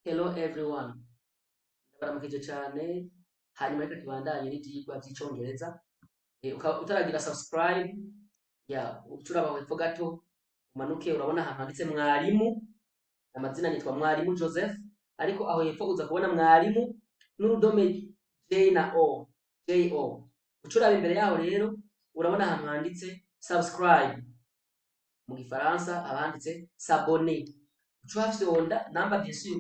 Hello everyone, ndabaramukije cane. Hanyuma reka tubandanye n'ivyigwa vy'Icongereza. Ukaba utaragira subscribe ya uca uraba hepfo gato, umanuke, urabona ahantu handitse Mwarimu. Amazina nitwa Mwarimu Joseph, ariko aho hepfo uza kubona Mwarimu n'urudome J na O, J O. Uca uraba imbere yaho rero, urabona ahantu handitse subscribe, mu gifaransa haba handitse s'abonner. Uca uhafyonda namba, bien sûr,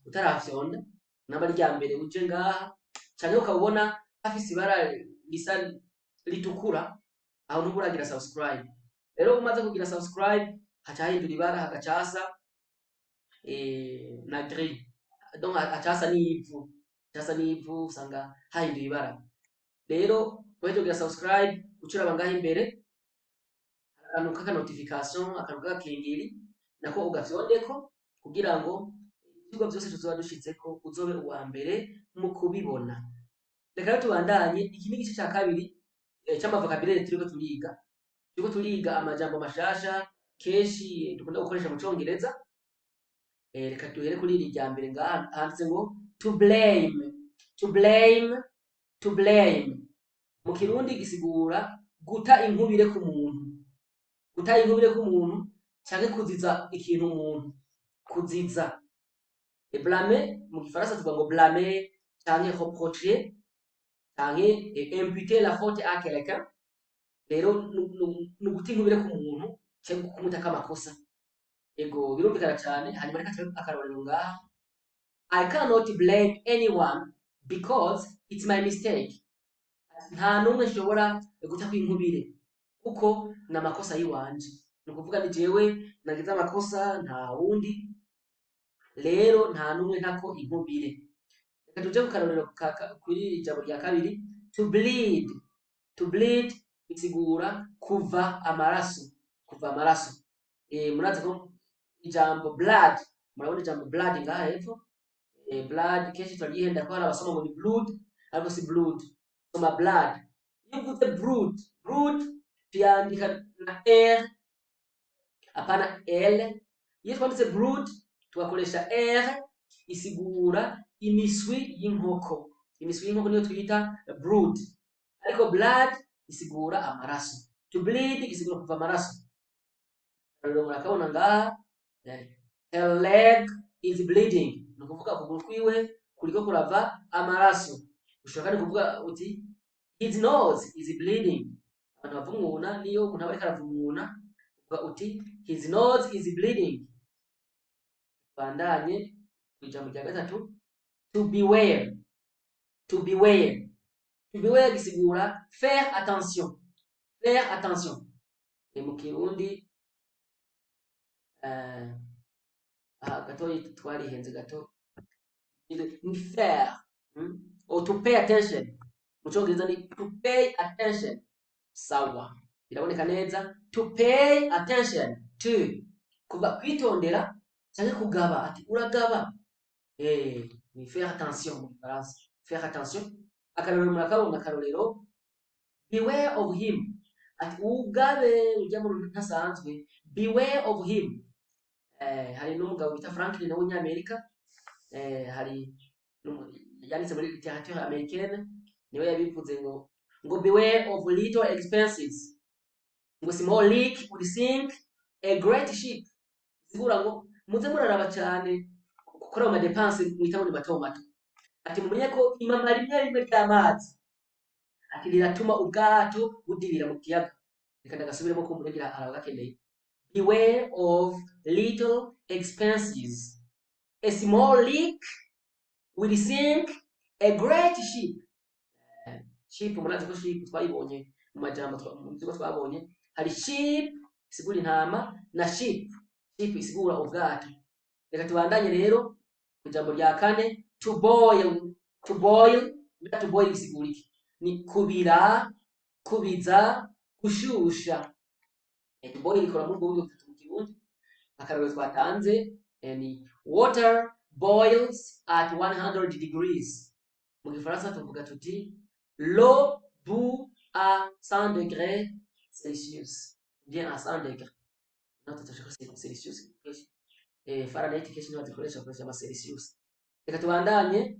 utarahafyonda namba rya mbere uje ngaha, canke ukaba ubona hafise ibara risa ritukura, aho ntuba uragira subscribe. Rero umaze kugira subscribe, haca hahindura ibara, hagaca hasa na gris, donc haca hasa n'ivu, haca hasa n'ivu, usanga hahinduye ibara. Rero uhejeje kugira subscribe, uca uraba ngaha imbere akantu k'aka notification, akantu k'agakengeri, nako ugafyondeko kugira ngo ivyigwa vyose tuzoba dushizeko uzobe uwa mbere mu kubibona. Reka rero tubandanye. Iki ni igice ca kabiri c'ama vocabulaire turiko turiga. Turiko turiga amajambo mashasha kenshi dukunda gukoresha mu Congereza. Reka duhere kuri iri rya mbere ngaha handitse ngo to blame. To blame, to blame mu Kirundi gisigura guta inkubire ku muntu, guta inkubire ku muntu canke kuziza ikintu umuntu, kuziza. Blâmer mu gifaransa tuvuga ngo blâmer canke reprocher canke imputer la faute à quelqu'un. Rero ni uguta inkubire ku muntu canke kumutako amakosa. Ego, birumvikana cane. Hanyuma reka turabe akarorero ngaha: "I cannot blame anyone because it's my mistake." Nta n'umwe nshobora gutako inkubire kuko ni amakosa yiwanje. Ni ukuvuga ni jewe nagize amakosa, nta wundi. Rero nta n'umwe ntako inkubire. Reka tuje ku karorero kuri iri jambo rya kabiri, to bleed. To bleed bisigura kuva amaraso, kuva amaraso. Murazi ko ijambo blood, murabona ijambo blood ngaha hepfo. Blood kenshi turaryihenda ko hari abasoma ngo ni blood, ariko si blood, soma blood. Iyo uvuze brood, brood tuyandika na r, apana l. Iyo twanditse brood tugakoresha r, isigura imiswi y'inkoko. Imiswi y'inkoko niyo twita brood, ariko blood isigura amaraso. To bleed isigura kuva amaraso. Rero murakabona ngaha, "Her leg is bleeding", ni ukuvuga ukuguru kwiwe kuriko kurava amaraso. Ushobora kandi kuvuga uti "His nose is bleeding". Abantu bavumwuna, niyo umuntu aba ariko aravumwuna, uvuga uti "His nose is bleeding". Bandanye kw'ijambo rya gatatu, to beware. To beware, to beware gisigura faire attention, faire attention. Mu Kirundi aha gatoyi twarihenze gato, ni faire or to pay attention. Mu Congereza ni to pay attention. Sawa, biraboneka neza. To pay attention to, kuva kwitondera canke kugaba, ati uragaba. Ni faire attention mu gifaransa, faire attention. Akarorero murakabona, akarorero: "Beware of him", ati ugabe ujya mu runtu ntasanzwe. Beware of him. Hari n'umugabo bita Franklin w'Umunyamerika, hari yanditse muri littérature américaine, niwe yabivuze ngo "Beware of little expenses", ngo "small leak would sink a great ship". Sigura ngo muze muraraba cyane gukora ama dépenses mwita ngo ni mato mato, ati mumenye ko imama rimwe rimwe ry'amazi, ati riratuma ubwato budibira mu kiyaga. Reka ndagasubiremo ko murengera arabagakeneye: "Beware of little expenses. A small leak will sink a great ship." Ship, murazi ko ship twayibonye mu majambo mu vyigwa twabonye. Hari sheep isigura intama na ship, ship isigura ubwato. Reka tubandanye rero ku ijambo rya kane, to boil. To boil, mbega to boil bisigura iki? Ni kubira, kubiza, gushusha. To boil ikora muri ubwo buryo butatu mu Kirundi. Akarorero twatanze ni "Water boils at 100 degrees". Mu gifaransa tuvuga tuti "L'eau bout à 100 degrés Celsius", bien à 100 degrés. Natwe turashaka Celsius kenshi. Fahrenheit kenshi niho bazikoresha, bakoresha ama Celsius. Reka tubandanye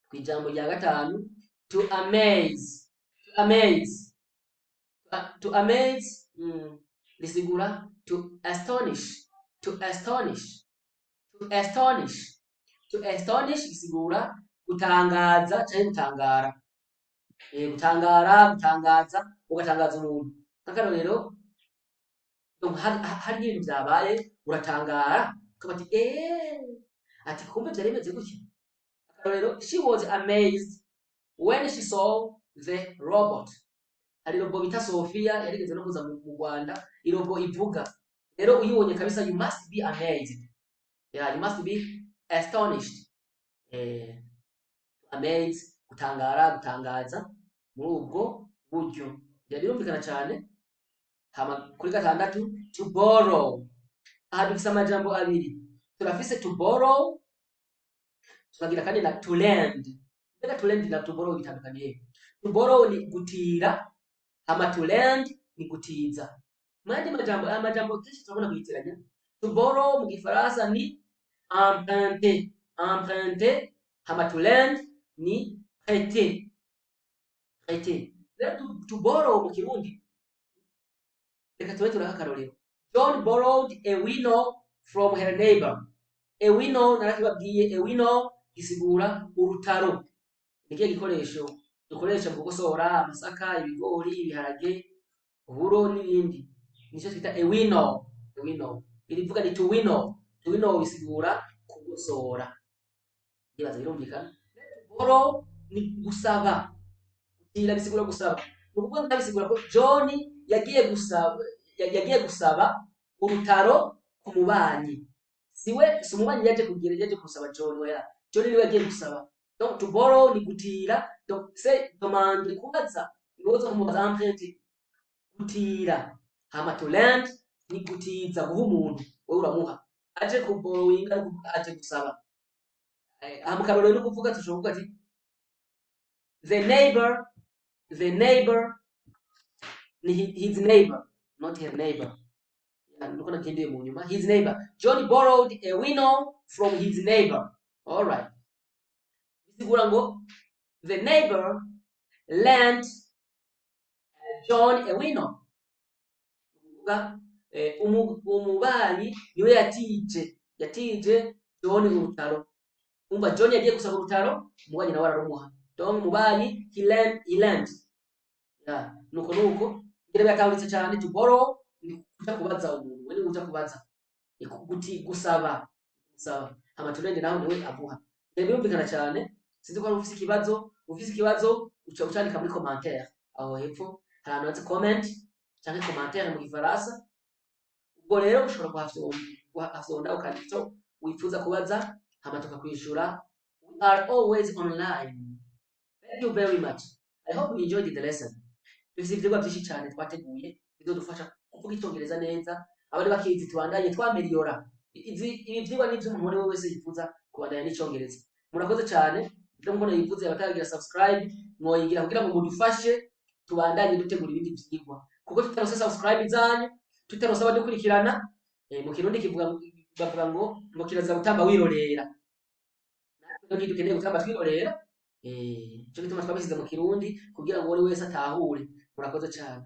kw'ijambo rya gatanu, to amaze. To amaze, to amaze risigura to astonish. To astonish, to astonish, to astonish bisigura gutangaza canke gutangara. Gutangara, gutangaza, ugatangaza umuntu. Nk'akarorero, donc hari nk'ibintu vyabaye uratangara, ukavuga ati ati kumbe vyari bimeze gutya. Akarorero, she was amazed when she saw the robot. Hari robot bita Sophia yarigeze no kuza mu Rwanda, irobo ivuga. Rero uyibonye kabisa, you must be amazed. Yeah, you must be astonished. Amaze, gutangara, gutangaza muri ubwo buryo. Byari birumvikana cyane. Hama kuri gatandatu, to borrow. Aha dufise amajambo abiri, turafise to borrow, tukagira kandi na to lend. Mbega to lend na to borrow bitandukaniye? To borrow ni gutira, hama to lend ni gutiza. Mu yandi majambo, aya majambo kenshi turabona kuyitiranya. To borrow mu gifaransa ni emprunter, emprunter, hama to lend ni prêter, prêter. Rero to borrow mu Kirundi, reka tube turaha akarorero. John borrowed a winnow from her neighbor. A winnow, narakibabwiye, a winnow gisigura urutaro. Ni kihe gikoresho dukoresha mu kugosora amasaka, ibigori, ibiharage, uburo n'ibindi? Nicyo twita a winnow. A winnow, irivuga ni to winnow. To winnow bisigura kugosora. Ndibaza birumvikana. Borrow ni gusaba, gutira bisigura gusaba. Ni ukuvuga nga bisigura ko John yagiye gusaba urutaro ku mubanyi. Siwe, si umubanyi yaje kugira, yaje gusaba John, oya, John niwe yagiye gusaba. Donc to borrow ni gutira, donc c'est demander, kubaza, niwoza kumubaza, emprunter, gutira. Hama to lend ni gutiza, guha umuntu, wowe uramuha. Aje kuborrowinga ni ukuvuga aje gusaba. Aha mu karorero ni ukuvuga, tushobora kuvuga ati the neighbor, the neighbor ni his neighbor, not her neighbor. Nuko nagihinduye mu nyuma, his neighbor. John borrowed a winnow from his neighbor. All right, bisigura ngo the neighbor lent John a winnow. Kuvuga umubanyi niwe yatije John urutaro. Umva, John yagiye gusaba urutaro, umubanyi nawe ararumuha. Donc umubanyi, he lent. Yeah, nuko ngira biratahuritse cyane. To borrow ni kuja kubaza umuntu, we ni uja kubaza, ni gusaba, gusaba. Hama to lend naho niwe aguha. Ngira birumvikana cyane. Sinzi ko hari ufise ikibazo. Ufise ikibazo uca ucandika muri commentaire aho hepfo, hari ahantu handitse comment canke commentaire mu gifaransa. Ubwo rero ushobora kuhafyonda ukandika ico wifuza kubaza, hama tukakwishura. We are always online. Thank you very much. I hope you enjoyed the lesson. Dufise ivyigwa vyinshi cane twateguye bizodufasha kuvuga icongereza neza. Abari bakizi tubandanye twameliyora. Izi, ibi vyigwa ni ivy'umuntu uwo ari we wese yifuza kubandanya n'icongereza. Murakoze cane. Ivyo mbona yivuze, abataragira subscribe mwoyigira kugira ngo mudufashe tubandanye dutegura ibindi vyigwa, kuko tutaronse subscribe zanyu, tutaronse abadukurikirana, mu Kirundi kivuga, bavuga ngo kiraza gutamba wirorera. Natwe ntidukeneye gutamba twirorera. Nico gituma twabishyize mu Kirundi kugira ngo uwari wese atahure. Murakoze cane.